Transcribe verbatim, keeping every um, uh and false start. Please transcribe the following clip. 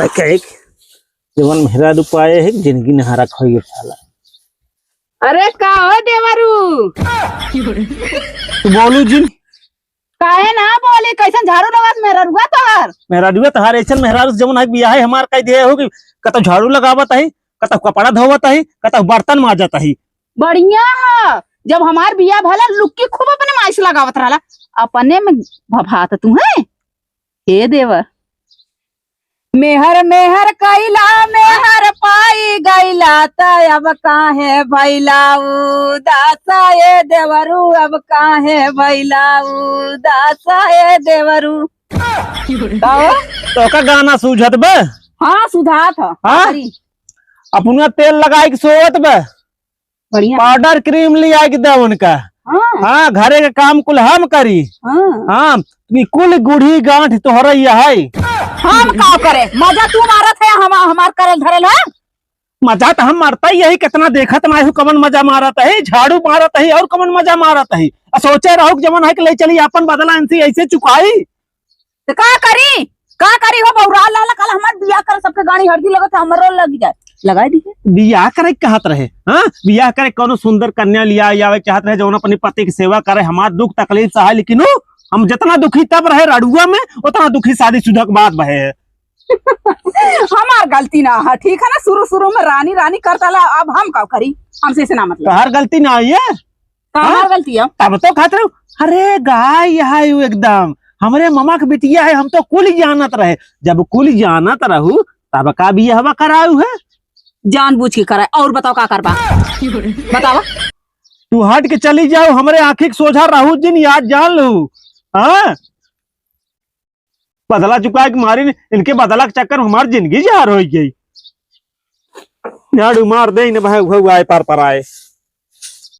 लगा एक जवन मेहरारू पाए है, जिंदगी नहारा खोई साला। अरे का हो देवरू? तू बोलू जिन। काहे ना बोली? कैसन झाड़ू लगावत मेहरारुआ तोहार? मेहरारुआ तोहार ऐसन मेहरारू से जवन है बियाह है हमार कह दिए हो कि कतौ झाड़ू लगावत है, कतौ कपड़ा धोवत है, कतौ बर्तन माजत है। बढ़िया है, जब हमार बियाह भला लुक्की खूब अपने माई से लगावत रहला, अपने में भभात तू है। हे देवर, मेहर मेहर कैला, मेहर पाई गैला, त अब काहे भैला उदास ए देवरू, अब काहे भैला उदास ए देवरू। का हो? तो का गाना सूझत बे? हाँ, सुधात ह। हाँ? अरे। अपना तेल लगाई के सोवत बे। बढ़िया। पाउडर क्रीम ले आए के दे उनका। हाँ। हाँ, घरे के काम कुल हम करी। हाँ। हाँ, ई कुल गुढ़ी गांठ तोहरा ये है। हम का करे? मजा तू मारत है, हम, हमार करल धरल है। मजा तो हम मारता ही यही, कितना देखत ना हूँ कमन मजा मारत है, झाड़ू मारत है और कमन मजा मारत है। आ सोचे रहो कि जमन है कि ले चली अपन बदला इनसे ऐसे चुकाई। तो का करी, का करी हो बौरा लाला, कल हमार बियाह कर सबके गाड़ी हरदी लगत है, हमरो लग जाए, लगाई दीजिए। बियाह करे के कहत रहे, हाँ, बियाह करे कौनो सुंदर कन्या लिया आवे चाहत रहे, जौन अपने पति की सेवा करे, हमार दुख तकलीफ सहाय, लेकिन उ, हम जितना दुखी तब रहे रड़ुआ में, उतना दुखी शादीशुदा के बाद बहे है। हमार गलती ना है, ठीक है ना, शुरू शुरू में रानी रानी करता ला, अब हम का करी, हमसे इसे ना मतलब। तोहार गलती ना है ये। का हाँ? हमार गलती है? तब तो खात रहू, अरे गाय है यू एकदम, हमरे ममा के बिटिया है, हम तो कुल जानत रहे। जब कुल जानत रहू, तब का बियाहवा कराऊ है? जानबूझ के कराए। और बताओ का करबा? बतावा। तू हट के चली जाओ, हमरे आँखी के सोझा रहू जिन, याद जान लू। हाँ, बदला चुकाए के मारी, इनके बदला के चक्कर में हमार जिंदगी जहर हो गई। झाड़ू मार दे न भाई, हुआ आए पार पर आए।